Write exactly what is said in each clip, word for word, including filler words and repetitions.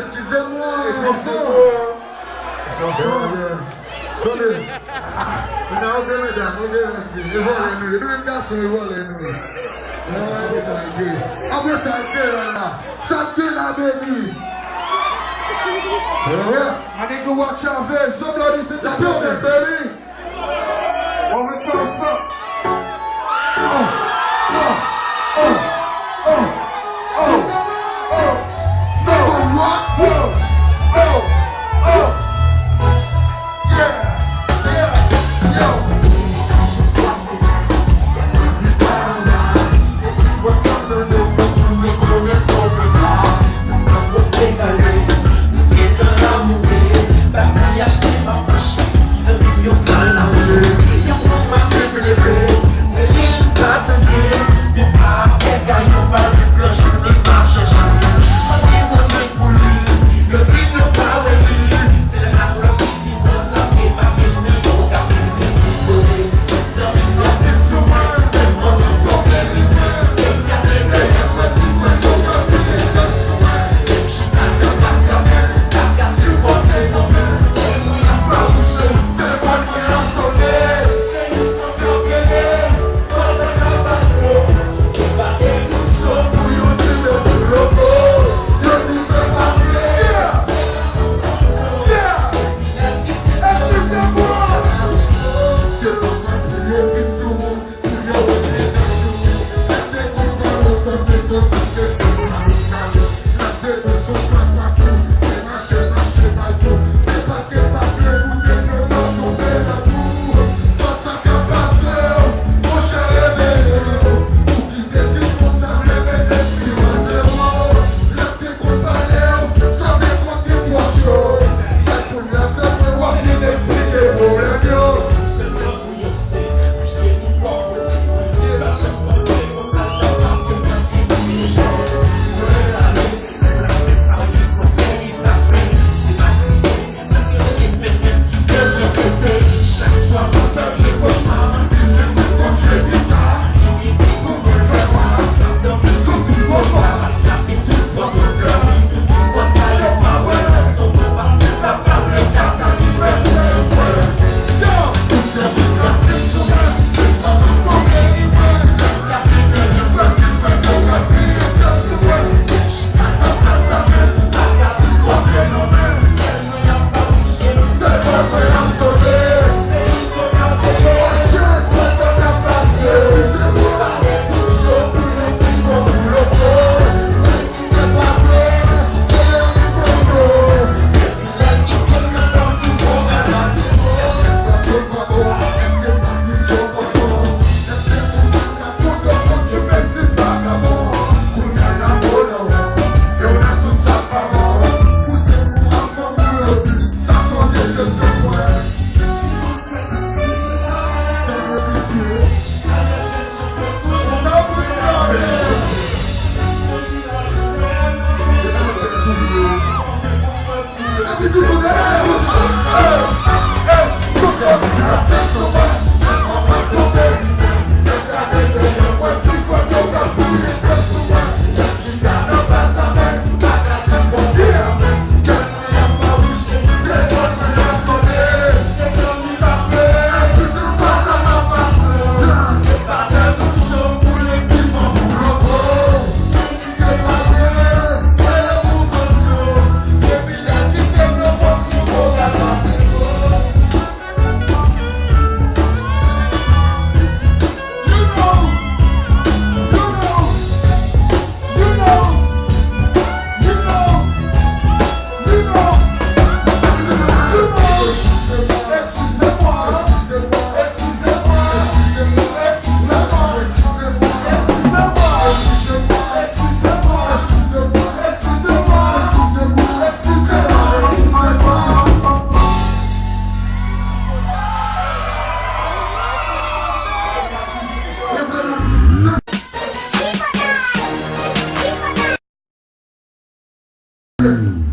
Eskize mwen. Sonson. Sonson. Tande. Mwen a oke medam, oke mèsi. E vòlè nou ye. Nou menm gason, e vòlè nou ye. Apre sa, e de. Apre sa, e de la. Sa k gen la, baby. My nigga, watch out, Vez. Somebody sit down, baby. What we talk about?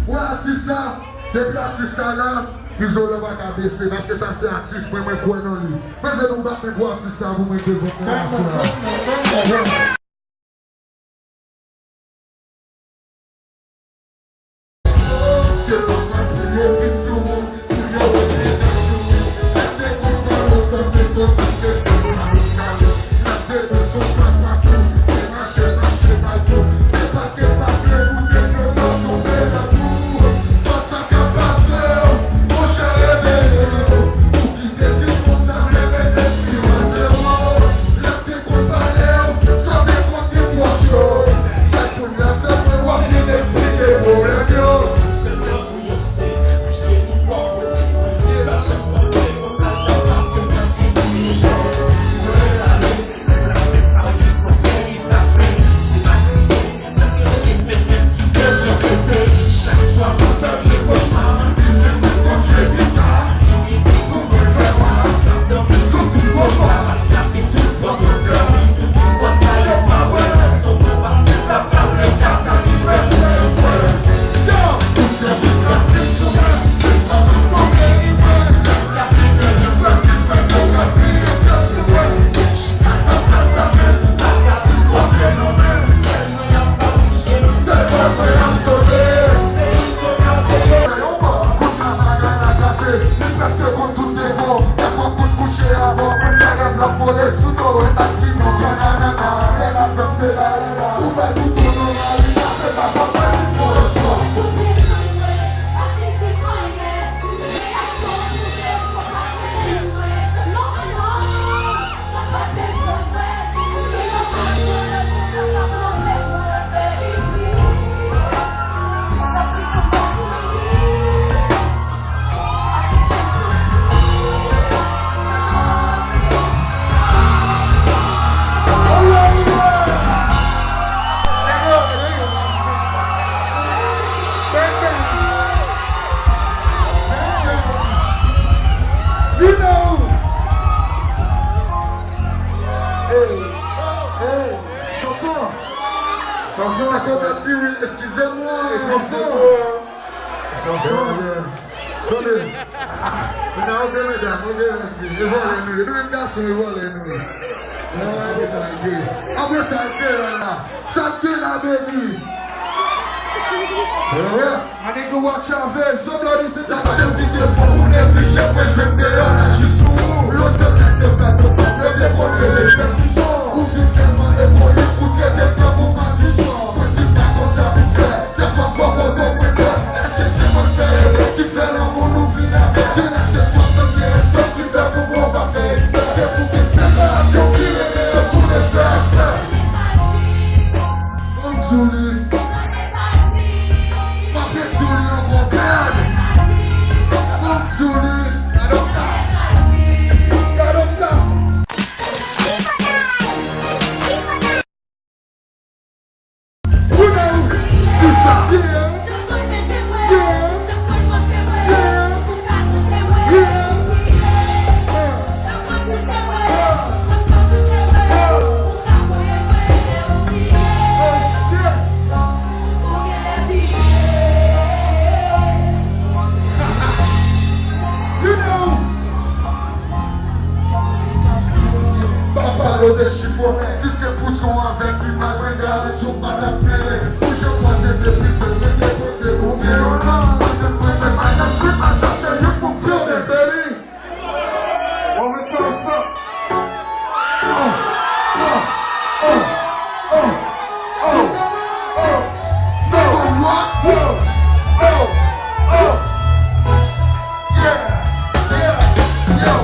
Wè atis sa, depi atis sa la, Izolan pa ka bese, paske sa se atis mwen, mwen kwè nan li. Mwen vle nou bat men pou atis sa pou mwen devan mwen aswè a. Vin nan ou. Hey, hey, Sonson. Sonson, la konvèti, wi, eskize mwen. Sonson. Sonson. Tande. Mwen nan oke medam, oke mèsi. E vòlè nou ye. Nou menm gason, e vòlè nou ye. Apre sa, l te. Apre sa, l te la. Sa k te la, baby? Eh, my nigga, watch out, veye, somebody say that. Se ti devan ou neglije, mwen jwenn deyò la, jis sou ou. Lòt de nèg te fè to fanm, yo dekontre, le fè pijon. Ou vin tèlman egoyis, ou trete pèp ou madichon. Mwen vin pa konn sa pou fè, dèfwa m poko konprann. Èske se mwen k fè erè ki fè lanmou nou vin amè? Genlè se twòp enteresan ki fè pou mwen pa fè eksprè. Se pou ke se pa avyon ki rele yo tounen fè eksprè. Anjuli. M ap di w li ankò, gad. Anjuli. Gad on sa. Gad on sa. Pou nou. Pou sa. Yeah. Yeah. Yeah. Yeah. Papa yo de chifon, si se pou son avèk imaj, mwen garanti w pa t ap peye. Pou jan pwazete prive, rete poze pou gen yon lòt. Mwen menm, mwen menm, mwen menm, pa janm kite al chache youn pou m flennen, baby. One more time, son. Oh, oh, oh, oh, oh, oh. Nigga, what? Yo, oh, oh. Yeah, yeah, yo.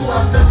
Ou ap